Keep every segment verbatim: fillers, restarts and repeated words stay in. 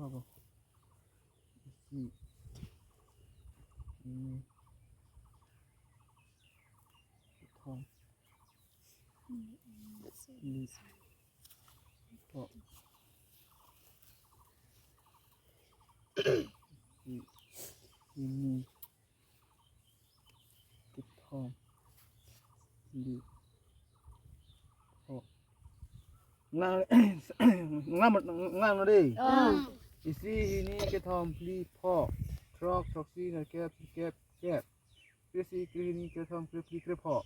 Apa? Isi. Ini. Kethom. Pli. Pho. Isi. Ini. Kethom. Pli. Pho. Nang, nang, nang, nang dei. Ah. Isi, hini, kethom, phli, pho. Throk, throksi, nerkep, sirkep, kep. Kre isi, kre hini, kre kethom, kre phli, kre pho.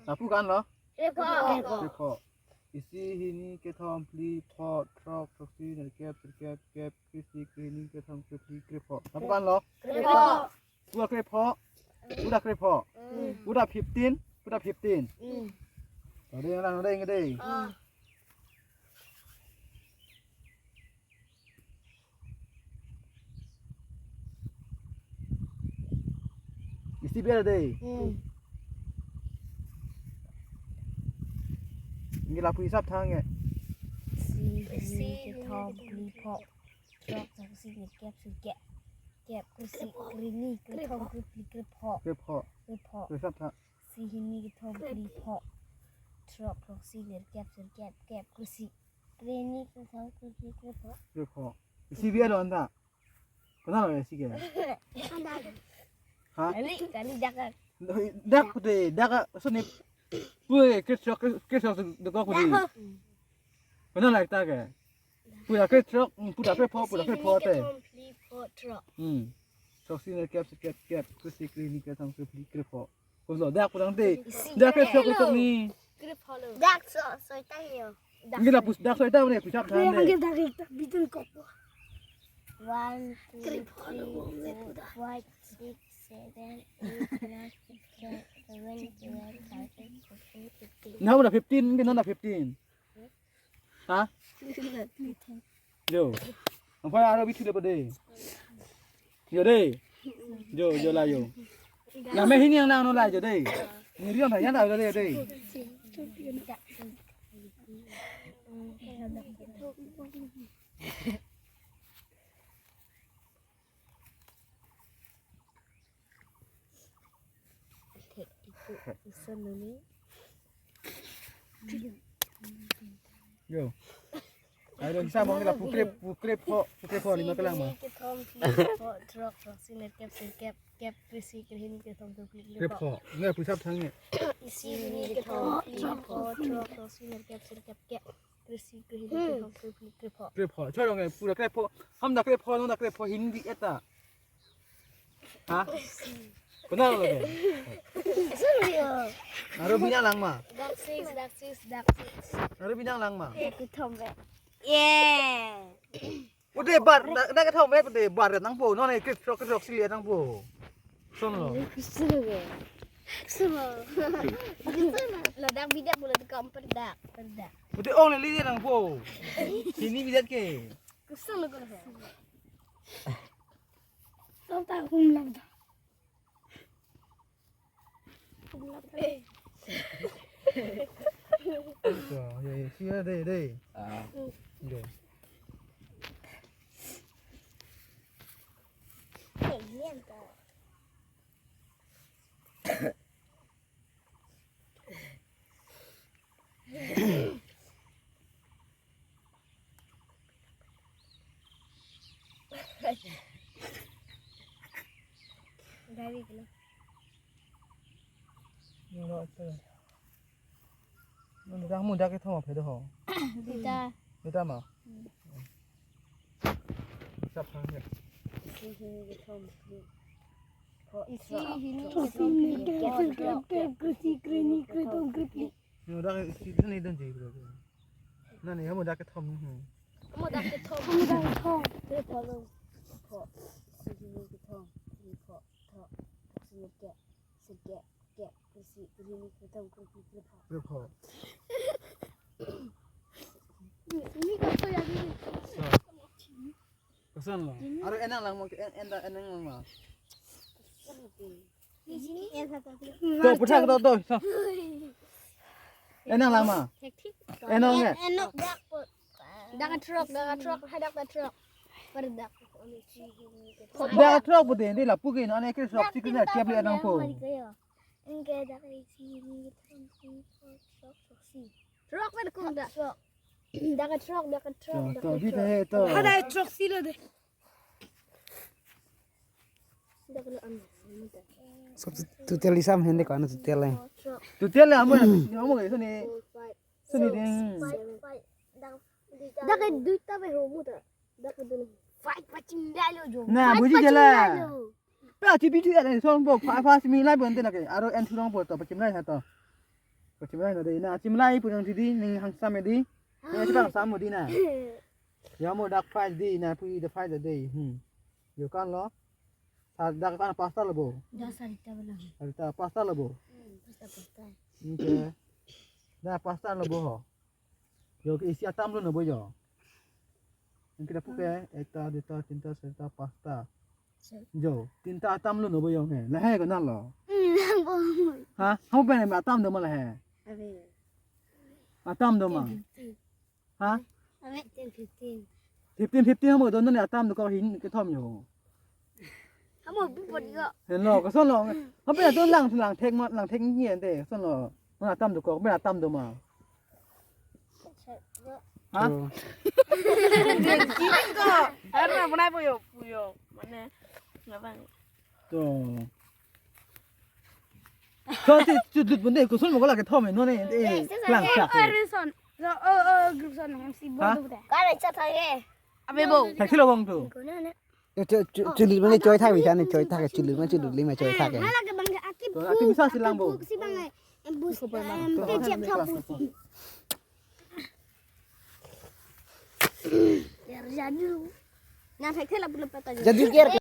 Lapu kan lo? Kre pho. Kre pho. Isi, hini, kethom, phli, pho, throk, throksi, nerkep, sirkep, kep. Kre isi, kre hini, kre kethom, kre phli, kre pho. Lapu kan lo? Kre pho. Pu ta kre pho. Pu ta kre pho. Mm. Pu ta fifteen. Pu ta fifteen. Mm. Tadi yang lang dei, dei. Ah. Isi biar dei. Mm. Ngi lapu hisap thang e. Isi, isi, kethom, phli, pho. Throk, throksi, nerkep, sirkep, kep. Kre isi, kre hini, kre kethom, kre phli, kre pho. Kre pho. Kre pho. Kre hisap thang. Isi, hini, kethom, phli, pho. Throk, throksi, nerkep, sirkep, kep. Kre isi, kre hini, kre kethom, kre phli, kre pho. Kre pho. Isi biar lo anta. Kenal lo isi ke? Ha? Kali, kali dak. Dak pute, dak, sini. Pu ke, kre throk, kre, kre throk dokok pute. Dak. Kenal lo ta ke? Pu ta kre throk, pu ta kre pho, pu ta kre pho te. Isi, hini, kethom, phli, pho, throk. Hmm. Throksi, nerkep, sirkep, kep. Kre isi, kre hini, kre kethom, kre phli, kre pho. Ko lo, dak pu tangte. Isi, dak kre throk, kre throk ni. Kre pho lo. Dak so, soi ta yo. Ngi lapu dak soi ta ne, pu hisap thang ne. Ngi dak ik ta bitun kok. One, two, three, four, five, six, seven, eight, nine, ten, eleven, twelve, thirteen, fourteen, fifteen. Nang pu ta fifteen, ngi nang ta fifteen. Ha? Jo. Angpa aro bithu le pade. Jo dei. Jo, jo la jo. Na me hini yang nang no la jo dei. Ni rion ta yang ta jo dei, dei. Thek ipu ison nuni. Yo. Ayo, hisap bang kita pu kre, pu kre pho, pu kre pho lima kelang ma. Isi, hini, kethom, phli, pho, throk, throksi, nerkep, sirkep, kep. Kre isi, kre hini, kre kethom, kre phli, kre pho. Kre pho. Nge pu hisap thang nge. Isi, hini, kethom, phli, pho, throk, throksi, nerkep, sirkep, kep. Kre isi, kre hini, kre kethom, kre phli, kre pho. Kre pho. Choi dong e, pu ta kre pho. Ham ta kre pho, nang ta kre pho, hini di eta. Ha? Kenal lo ke? Aro binang lang ma. Dak six, dak six, dak six. Aro binang lang ma. Kethom be. Yeah. Ode bar, dak, dak kethom be, ode bar nangpo. Non e kre throk, kre throksi le nangpo. Son lo. Kusu ke. Kusu. Ladak bidak bula di kamper dak, perdak. Ode ong le le nangpo. Hini bidak ke. Kusu lo ko. Lam ta, hum lam ta. Hum lam ta. Ya, ya, ya, siya dei, dei. Ah. Dei. Dari kena. Ini lo itu. Ini dah muda ke thom apa dah ho? Dita. Dita ma? Hmm. Isi hini kethom kre-, pho, isi throk, hini throk, kethom kre-, kre-, kre-, kre-, kre-, kre-, kre-, kre-, kre-, kre-. Yo, dak isi hini don je, bro. Nani, hamu dak kethom, hmm. Hamu dak kethom. Hamu dak kethom. Kre-, pho lo. Pho. Isi hini kethom. Kre-, pho. Throk. Throk si kre-, si kre-, kre-, kre-, si kre-, hini kethom kre-, kre-, kre-, pho. Kre-, pho. Ini kau ya, ini. So. Koson lo? Aro enang lang mo, en, en da enang lang ma. Di sini. To, puthak to, to, to. Enang lang ma. Enang ya? Enok dak po. Dak throk, dak throk, hadak dak throk. Perdak. Dak throk po de, di lapu ke, no, ane kre-throk, si kre-throk, tiap lihat nang po. Enke dak sini, throk, throk, throk, si. Throk pen kung dak. Throk. Dak throk, dak throk, to, dak to, di throk. He, to. Ada throk si lo de. Dak lo an. Sob tu-, tutel isam hende ko, anu tutel le. Throk. Tutel le, hamu, hamu ke, sini. Four, five, sini six, ding. Five, five. Dak, dak ke duita pe ho mu ta. Dak ke dun. Five pachim dalo jo. Na, five buji pachim jala. Dalo. Pe achi biji ada song bok, pa, pa, chimlai bon te na ke. Aro en thurong bol to, pa chimlai ha to. Pa chimlai na de na, chimlai pu nang didi, ning hangsam di. Ning hangsam mo di na. Ya mo dak five di na, pu dak five di. Hmm. Yo kan lo. Sa dak kan pasta lo bo. Dak sarita belang. Sarita pasta lo bo. Hmm, pasta, pasta. Oke. Dak pasta lo bo ho. Yo ke isi atam lo no bo yo. Yang kita puke, ekta, duita, tinta, charita, pasta. Sir. Jo, tinta atam lo no bo yo ke. Lahai ko na lo. Hmm, lang po. Ha? Hamu pen atam do ma lahai? Abe. Atam do ma? Fifteen. Ha? Abe, ten, fifteen. Fifteen, fifteen hamu do, non atam do ko hin kethom yo. Hamu bu pot ko. Hen lo, koson lo. Hape atum lang, lang thek ma, lang thek ni ante, koson lo. Mana atam do ko, mana atam do ma. Ha? To. Ini ko. Karena mana puyo, puyo. Mana? Ngapang. To. Ko ti chudut bunde, koson mo ko la kethom no ne. Eh, lang sa. Oh, Rison. So, oh, oh, group son, M C bo. Ha? Bo de. Kare cha thai he. Abe bo. Thai kilo bong tu. Ko na na. Yo, chu-, chu-, chulit mane choi thak bisa ne, choi thak, chulit mane chulit lima choi thak. Hala ke bang aki. To, aki bisa silang bo. Si bang ai. Em bus, em, kecap thok bus. Ya, jadu. Na thai thela pula pata. Jadu ker.